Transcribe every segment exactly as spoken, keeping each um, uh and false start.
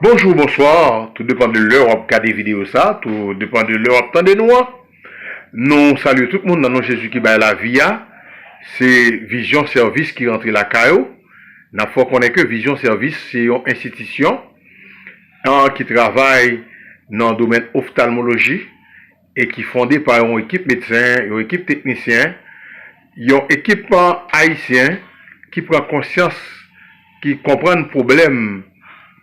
Bonjou, bonswa, tou depann de lè w ap gade videyo sa, tou depann de lè w ap tande nou an. Nou salye tout moun nan non Jezi ki bay lavi a. Se Vizyon Sèvis ki rantre lakay ou. N ap fè w konnen ke Vizyon Sèvis se yon enstitisyon, an, ki travay nan domèn oftalmoloji e ki fonde pa yon ekip medsen, yon ekip teknisyen, yon ekip, an, ayisyen ki pran konsyans, ki konprann pwoblèm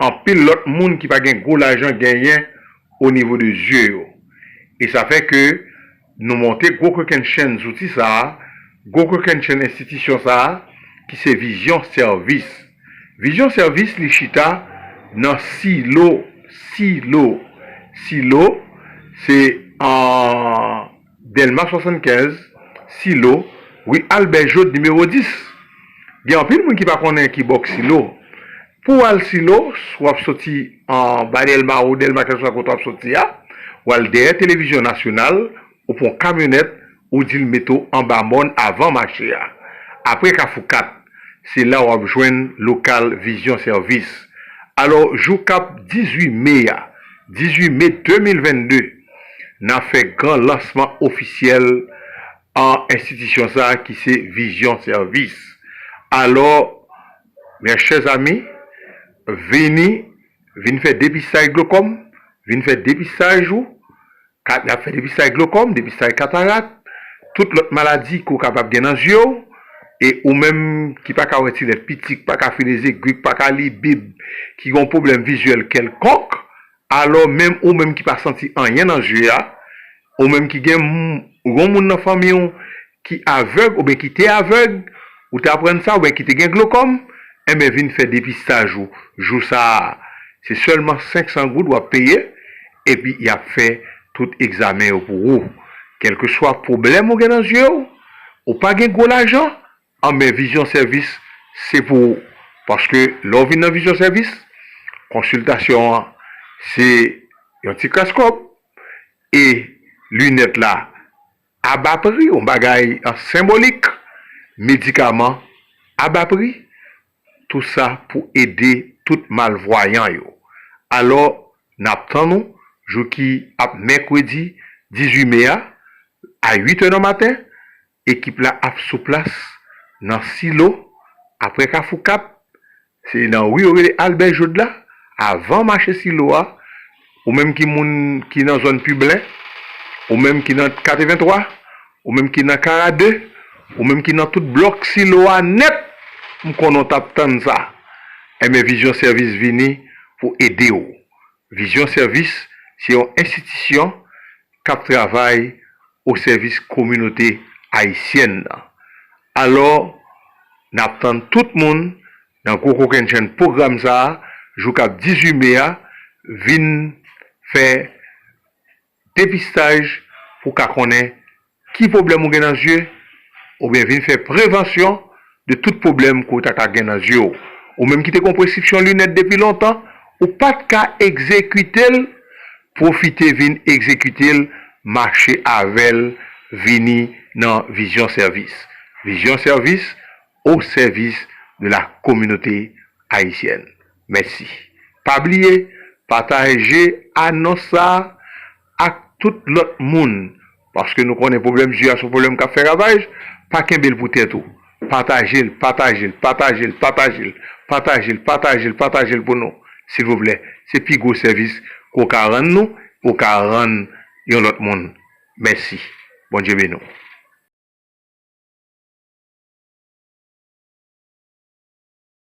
anpil lòt moun ki pa gen gwo lajan genyen o nivo de zye yo. E sa fè ke nou monte gwo kokennchenn zouti sa a, gwo kokennchenn enstitisyon sa a, ki se Vizyon Sèvis. Vizyon Sèvis li chita nan Silo, Silo, Silo, se an Dèlma swasannkenz, Silo, ri Albè Jod nimewo dis. Gen anpil moun ki pa konnen ki bò k Silo. Pou w al Silo, w ap soti anba Dèlma ou Dèlma kèlkeswa kote w ap soti a, w al dèyè televizyon nasyonal, ou pran kamyonèt, ou di l mete w anba mòn avan mache a. Apre Kafou kat, se la w ap jwenn lokal Vizyon Sèvis. Alò, jou k ap dizuit me a, dizuit me de mil vennde, n ap fè gran lansman ofisyèl an enstitisyon sa a ki se Vizyon Sèvis. Alò, mes chers amis, vini, vin fè depistaj glokòm, vin fè depistaj ou, ka, y ap fè depistaj glokòm, depistaj katarat, tout lòt maladi ke w kapab gen nan zye w, e ou menm ki pa ka wè ti lèt piti, ki pa ka file zegwi, ki pa ka li Bib, ki gen yon pwoblèm vizyèl kèlkonk, alò menm ou menm ki pa santi anyen nan zye a, ou menm ki gen m-, yon moun nan fanmi w ki avèg oubyen ki te avèg, ou te aprann sa, oubyen ki te gen glokòm, enben vin fè depistaj ou jou sa a. Se sèlman senk san goud w ap peye, epi y ap fè tout egzamen yo pou ou. Kèlkeswa pwoblèm ou gen nan zye w, ou pa gen gwo lajan, anben Vizyon Sèvis se pou ou. Paske lè w vin nan Vizyon Sèvis, konsiltasyon an se yon ti kras kòb, e linèt la a ba pri, yon bagay an senbolik, medikaman a ba pri, tou sa pou ede tout malvwayan yo. Alò, n ap tann ou jou ki ap mèkredi dizuit me a, a uit è nan maten, ekip la ap sou plas nan Silo, apre Kafou kat, se nan ri yo rele Albè Jod la, avan mache Silo a, ou menm ki moun ki nan zòn Piblen, ou menm ki nan katrevenntwa, ou menm ki nan karade, ou menm ki nan tout blòk Silo a nèt, m konnen w t ap tann sa. Enben Vizyon Sèvis vini pou ede w. Vizyon Sèvis se yon enstitisyon k ap travay o sèvis kominote ayisyèn nan. Alò, n ap tann tout moun nan gwo kokennchenn pwogram sa a, jou k ap dizuit me a, vin fè depistaj pou w ka konnen ki pwoblèm ou gen nan zye, oubyen vin fè prevansyon de tout pwoblèm ke w ta ka gen nan zye w. Ou menm ki te gen yon preskripsyon linèt depi lontan, ou pa t ka egzekite l, pwofite vin egzekite l, mache avè l, vini nan Vizyon Sèvis. Vizyon Sèvis au service de la communauté haïtienne. Mèsi. Pa bliye, pataje anons sa a ak tout lòt moun, paske nou konnen pwoblèm zye a se yon pwoblèm k ap fè ravaj, pa kenbe l pou tèt ou. Pataje l, pataje l, pataje l, pataje l, pataje l, pataje l, pataje l pou nou, silvouplè. Se pi gwo sèvis ke w ka rann nou, ke w ka rann yon lòt moun. Mèsi. Bondye beni w.